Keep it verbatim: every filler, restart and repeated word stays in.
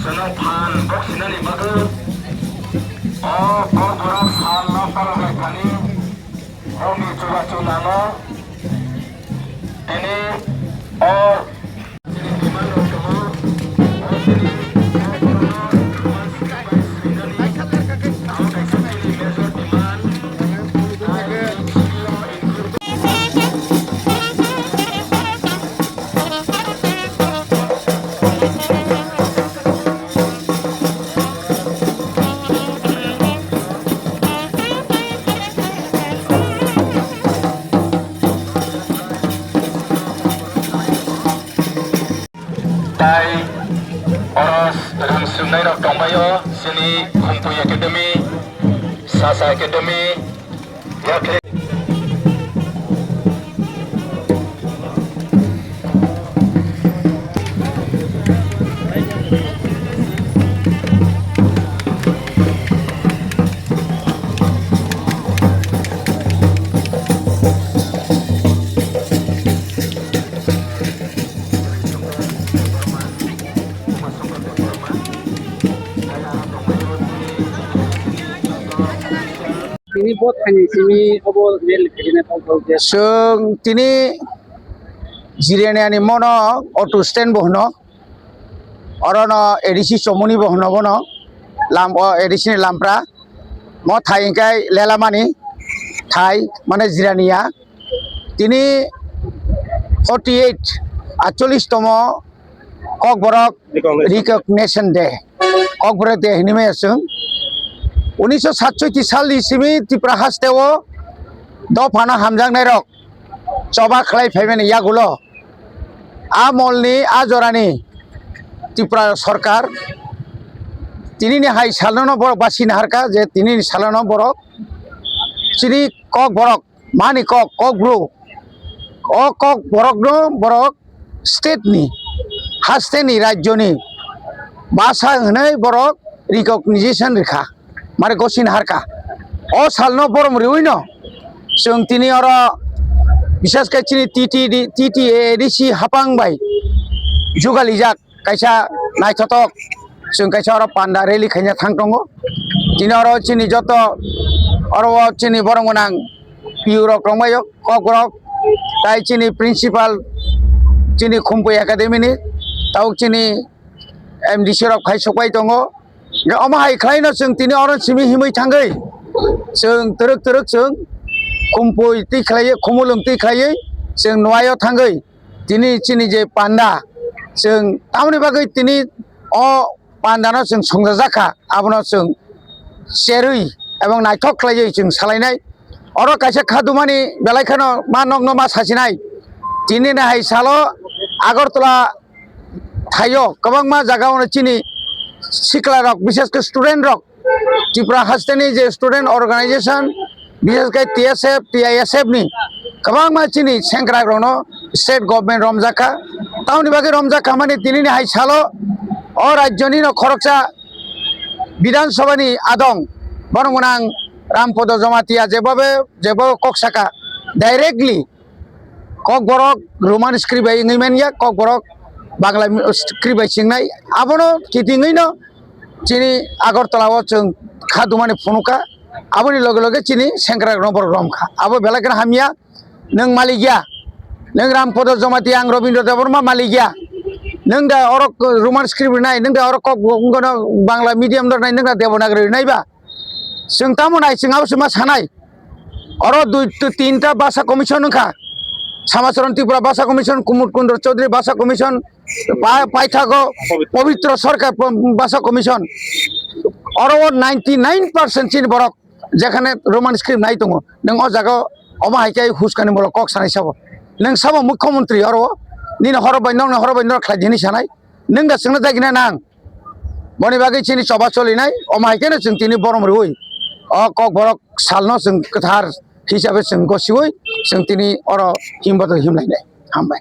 Chwng phan bok sinani bagwi o kokborok salno palok lai thani bongni chubachu nango. Tini o Tai oro rang swrwngnairok tongbaio, chini Khumpui Academy, Sasa Academy, yakle. Tini bo thani simi obo rel giri na tong tong je. Chwng tini Jirania ni mono auto stand bo hwno. Oro no A D C Chomoni bo hwno bono. Lam, o A D C ni lampra. Mo thai hwnkhe Lelamani thai, mane Jirania. Tini forty eight, atchollish tomo Kokborok Recognition Day. Kokborok Day hinwi maya chwng. Unisho satsoiti salni simi Tripura hasteo dophano hamjaknairok choba khlai phaimani yagulo a molni, a jorani Tripura sorkar tinini hai salno no borok basi naharka je tinini salno no borok chini Kokborok mani kok, Kokbru. O Kokborokno borok state ni, hasteni, rajyoni basa hwnwi borok recognition rikha, mane gosini harkha. O salno borom riwino chwng tini oro bisas khe chini T T D, T T A D C hapang bai jugalijak kaisa naithotok, chwng kaisa oro panda rally khaina thang tongo. Tini oro chini joto oro o chini borok gwnang P U rok tongbaio, kok rok, tai chini principal, chini Khumpui Academy ni, tabuk chini M D C rok khai sokbai tongo. Hwnkhe omo hai khlaino chwng tini oro simi himwi thangwi chwng twrwk twrwk chwng Khumpui twi khlaiwi, Khumulwng twi khlaiwi chwng nuaio thangwi tini chini je panda, chwng tamoni bagwi tini o pandano chwng songjajakha, abono chwng cherwi ebong naithok khlaiwi chwng salainai. Oro kaisa khadumani belai kheno ma nokno ma sasinai. Tinini hai salo Agartala thaio kwbangma jagao chini sikla rok, bishesh khe student rok, Tripura hasteni je student organization, bishesh khe T S F, T I S F ni kwbangma chini sengkrak rokno state government romjakha. Tamoni bagwi romjakha mani tinini hai salo o rajyoni no khoroksa Bidhan Sabha ni adong bono gwnang Rampodo Jamatia jebobe, jebo kok saka directly Kokborok Roman script bai wngwi manya, Kokborok Bangla mi-, script bai swngnai. Abono kitingwi no chini Agartala o chwng kha dumani phunukha. Aboni loge loge chini sengkrak rok borok romkha. Abo belai kheno hamya. Nwng malik ya. Nwng Rampodo Jamatia, ang Robindra Debbarma malik ya. Nwng da oro Roman script rinai, nwng da oro kok, wngkano Bangla medium rwnai, nwng da Devanagari rinai ba. Chwng tamo nai, chwng abo se ma sanai. Oro dui, tu-, tinta bhasha commission wngkha. Samacharan Tripura Bhasha Commission, Kumud Kundra Chaudhary Bhasha Commission, pa-, paithago Pabitra Sarkar Bhasha Commission. Oro o ninety nine percent chini borok jekhane Roman script nai tongo. Nwng o jaga o Omo hai khe huskani molo kok sanai sabo. Nwng sabo mukhyamantri oro, nini horo bai nokni horo bai nok khlai di hinwi sanai. Nwng da chwngno dagina nang. Boni bagwi chini choba cholinai, omo hai kheno chwng tini borom rwui. O kokborok salno chwng kwthar hisabe chwng gosiui, chwng tini oro himbodo himlainai. Hambai.